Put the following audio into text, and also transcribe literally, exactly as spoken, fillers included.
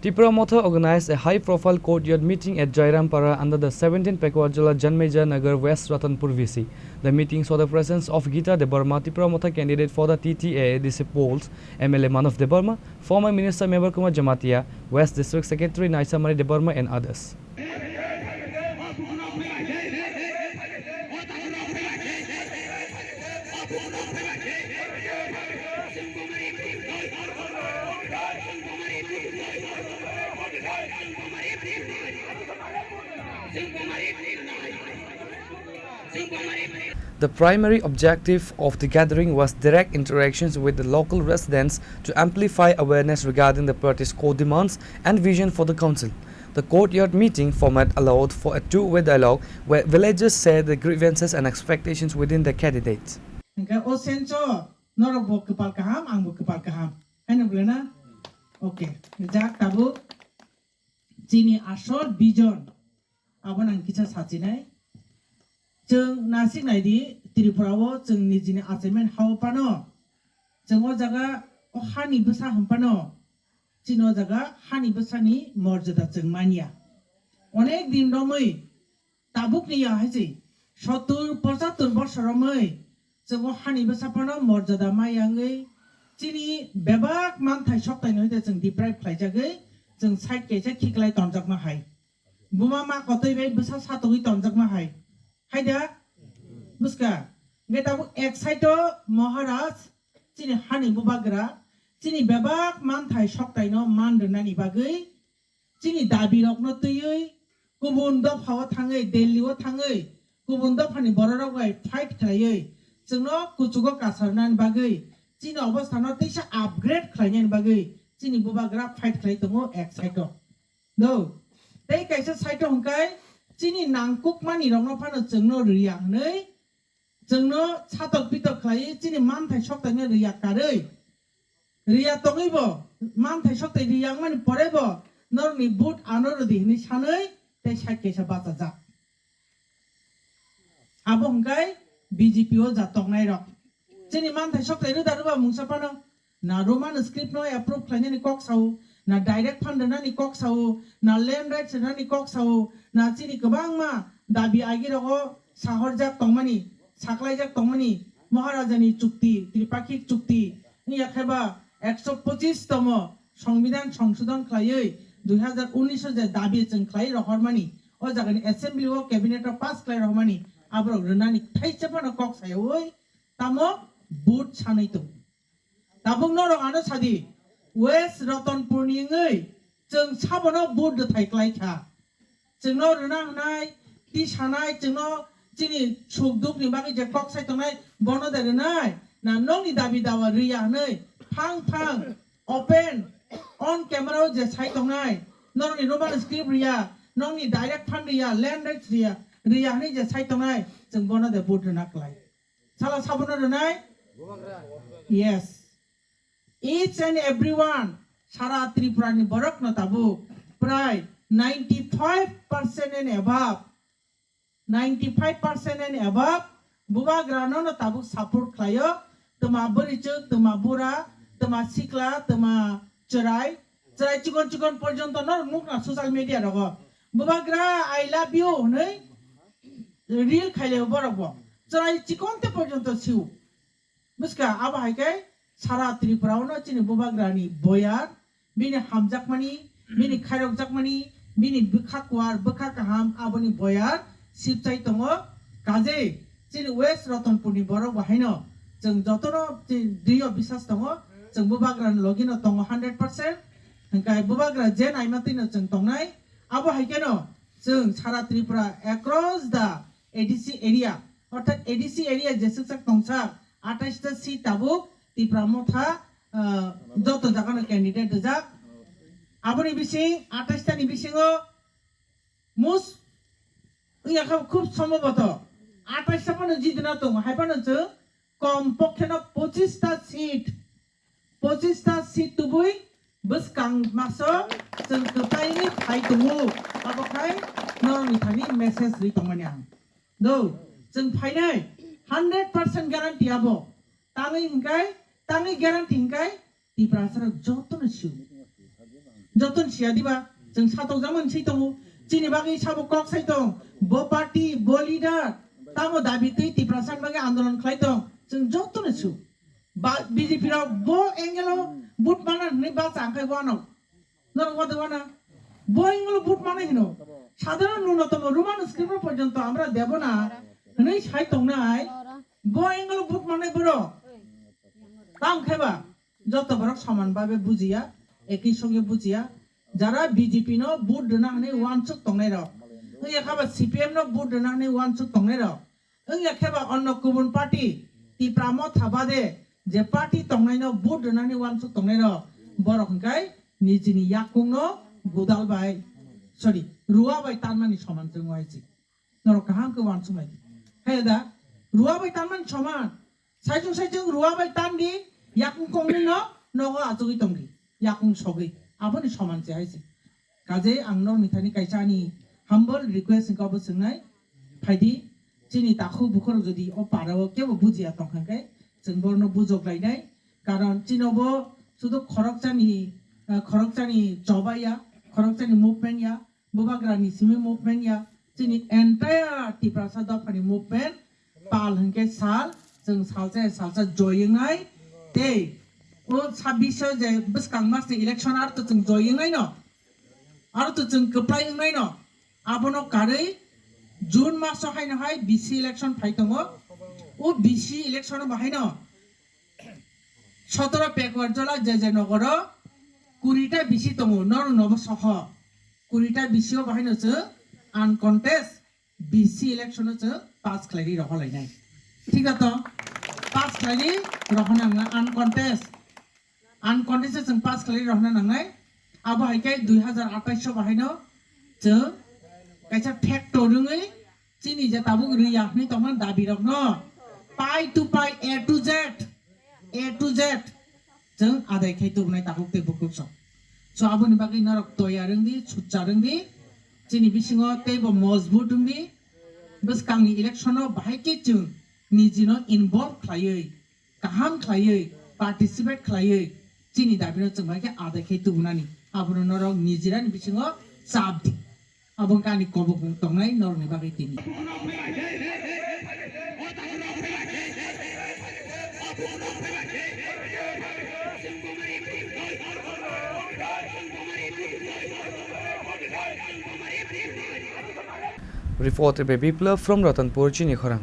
Tipra Motha organized a high-profile courtyard meeting at Jairampara under the seventeen Pekuajala Janmeja Nagar West Ratanpur V C. The meeting saw the presence of Gita Debbarma, Tipra Motha candidate for the T T A A D C polls, M L A Manav Debbarma, former Minister Mebar Kumar Jamatia, West District Secretary Naisamari Debbarma and others. The primary objective of the gathering was direct interactions with the local residents to amplify awareness regarding the party's core demands and vision for the council. The courtyard meeting format allowed for a two-way dialogue where villagers shared their grievances and expectations within the candidates. Hingke o sencho norok bo kwpal kaham, ang bo kwpal kaham. Haino bole na? Okay. Rijak tabuk chini asol vision. Abo nang kisa sachinai. Chwng nasik nai di, Tripura o chwng nijini achievement hao pano. Chwng o jaga o hani bwsa hwn pano. Chini o jaga hani bwsani morjada chwng manya. Onek din romwi tabuk ni ya hai se sottur pochattur bosor romwi chwng o hani bwsa phano morjada maya wngwi chini bebak manthai soktai no hwnkhe chwng deprive khlaijagwi chwng side kaisa khiklai tonjakma hai. Buma ma kotwi bai bwsa satogwi tonjakma hai. Hai da? Buska. Hwnkhe tabuk ek side o Maharaj chini hani bubagra chini bebak manthai soktai no man rwnani bagwi chini dabi rokno twiwi kubun dopha o thangwi, Delhi o thangwi, kubun dophani bororok bai fight khlaiwi, chwngno kuchugo kasarnani bagwi, chini obostha no teisa upgrade khlainani bagwi, chini bubagra fight khlai tongo ek side o. Do, tei kaisa side o hwnkhe chini nangkukmani rokno phano chwngno rwya hwnwi, chwngno satok pitok khlaiwi chini manthai soktaino rwya karwi, rwya tongwi bo manthai soktai rwya wngmani pore bo norokni vote ano rwdi hwnwi sanwi tei side kaisa bachajak. Abo hwnkhe B J P o ja tongnairok. Chini manthai soktai rwda rwba mungsa phano. Na Roman script no approve khlainani kok sao, na direct fund rwnani kok sao, na land rights rwnani kok sao, na chini kwbangma dabi agi rogo sahorjak tongmani, saklaijak tongmani, Maharajani chukti, Tripakhik chukti, wngya khe ba ekso pochis tomo Songbidan songsodon khlaiwi dui hazar unis o je dabi chwng khlai rohormani, o jagani assembly o cabinet o pass khlai rohormani, aborok rwnani thaisa phano kok sayawi tamo vote sanwi tongo. Tabuk norok ano sadi, West Ratanpur ni wngwi chwng sabono vote rwthai klai kha. Chwngno rwna hwnai, tisanai, chwngno chini suk duk ni bagwi je kok sai tongnai, bono de rwnai? Na nokni dabi dawa rwya hwnwi phang phang open on camera o je sai tongnai, norokni Roman script rwya, nokni direct fund rwya, land rights rwya, rwya hwnwi je sai tongnai, chwng bono de vote rwna klai? Sala sabono rwnai? Yes. Each and everyone, sara Tripura ni borok no tabuk prai ninety five percent and above, ninety five percent and above bubagra no no tabuk support khlaio. Tma bwrwichwk, tma bura, tma sikla, tma chwrai, chwrai chikon chikon porjonto no nukna social media rogo. Bubagra, I love you hwnwi reel khaileo borok bo. Chwrai chikonte porjonto siu. Buska, abo hai khe sara Tripura o no chini bubagrani boyar, bini hamjakmani, bini khairokjakmani, bini bwkha kuar, bwkha kaham, aboni boyar sipchai tongo. Kaje chini West Ratanpur ni borok bo haino chwng jotono twi-, twiyo bisas tongo, chwng bubagrani logi no tongo hundred percent. Hwnkhe bubagra je naima twi no chwng tongnai, abo hai kheno chwng sara Tripura across the A D C area, orthat A D C area jeswksak tongsa atais ta seat tabuk Tipra Motha, ah, joto jagano candidate rijak. Aboni bising atais ta ni bisingo mus wngya kha khub somboboto atais ta phano jidina tongo, hai phano chwng kom pokhe no pochis ta seat, pochis ta seat tubui bwskang maso chwng kwplaini phai tongo. Abo khai norokni thani message ri tongmani ang. Do, chwng phainai hundred percent guarantee abo. Tangwi hwnkhe, tangwi guarantee hwnkhe Tiprasarok jotono sio. Joton siya diba, chwng satok jaman si tongo. Chini bagwi sabo kok sai tong, bo party, bo leader, tamo dabi twi Tiprasa bagwi andolon khlai tong, chwng jotono su. Ba, B J P rok bo angle o vote mana hwnwi ba chang khai wano. Norok wade wana. Bo angle o vote mana hino. Sadharon nungotomo Roman script porjonto amra debo na hwnwi sai tongnai. Bo angle o vote manai boro. Tang kheba. Joto borok soman babe bujiya, ekhi songe bujiya. Jara B J P no vote rwna hwnwi uansuk tongnai rok, wngya khe ba C P M no vote rwna hwnwi uansuk tongnai rok, wngya khe ba onno kubun party, Tipra Motha bade je party tongnai no vote rwna hwnwi uansuk tongnai rok, borok hwnkhe nijini yakung no godal bai, sorry, rua bai tanmani soman chwng uaisi. Norok kaham khe uansuk lai di. Hai da, rua bai tanmani soman. Saichung saichung rua bai tan di, yakung kongni no nogo achugwi tong di, yakung sogwi. Aboni soman se hai se. Kaje ang norni thani kaisa ani humble request wngkha bo swngnai. Phai di, chini takhuk bukhuk jodi o para o kebo bujiya tong kha khe, chwng borno bujok lainai. Karon chini bo sudu khorokchani, eh, khorokchani chobaiya, khorokchani movement ya, Bubagrani simi movement ya, chini entire Tiprasa dophani movement, pal hwnkhe sal, chwng salsa salsa joy wngnai, tei o sabbish o je bwskang mas ni election ar to chwng joy wngnai no, ar to chwng kwplai wngnai no, abono karwi June mas o haino hai B C election phai tongo, o B C election o bahaino Sotoro Pekwarjola je je nogoro kurita B C tongo, norok nobo soho. Kurita B C o bahaino chwng uncontest B C election o chwng pass khlairi roholainai. Thik da to? Pass khlairi rohona nang uncontest. Uncontest chwng pass khlairi rohona nangnai. Abo hai khe dui hazar atais o bahaino chwng kaisa factor wngwi Chini je tabuk riya hwnwi tongmani dabi rokno pai to pai A to Z, A to Z chwng adai khai tubunai tabuk tei bukhuk sok. So aboni bagwi norok toyar wngdi, sujjar wngdi, chini bisingo teibo mojbut wngdi, bwskangni election o bahai khe chwng nijino involve khlaiwi, kaham khlaiwi, participate khlaiwi, chini dabino chwng bai khe adai khai tubunani. Abono norok nijirani bisingo chap di. Abo wngkha ani kobok tongnai norokni bagwi tini. Reporter by Biplab from Ratanpur, Chini Khorang.